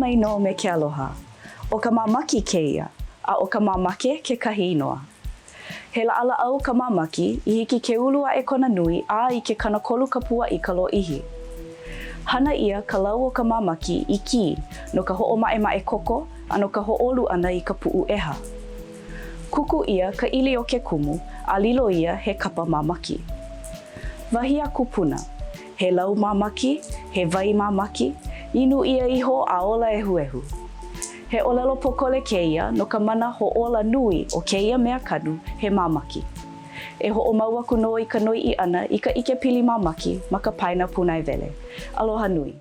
mai nō me ke aloha. ʻO ka māmaki kēia, a ʻo ka māmake kekahi inoa. He laʻalāʻau ka māmaki i hiki ke ulu aʻe kona nui a i ke 30 kapuaʻi ka lōʻihi. Hana ʻia ka lau o ka māmaki i kī no ka hoʻomaʻemaʻe koko a no ka hōʻolu ʻana i ka puʻu ʻeha. Kuku ʻia ka ʻili o ke kumu a lilo ia he kapa māmaki. Wahi a kupuna, he lau māmaki, he wai māmaki, inu ʻia iho a ola ehuehu. He ʻōlelo pōkole kēia no ka mana hoʻōla nui o kēia mea kanu he māmaki. E hoʻomau aku nō i ka noiʻi ʻana i ka ʻikepili māmaki ma ka paena pūnaewele. Aloha nui.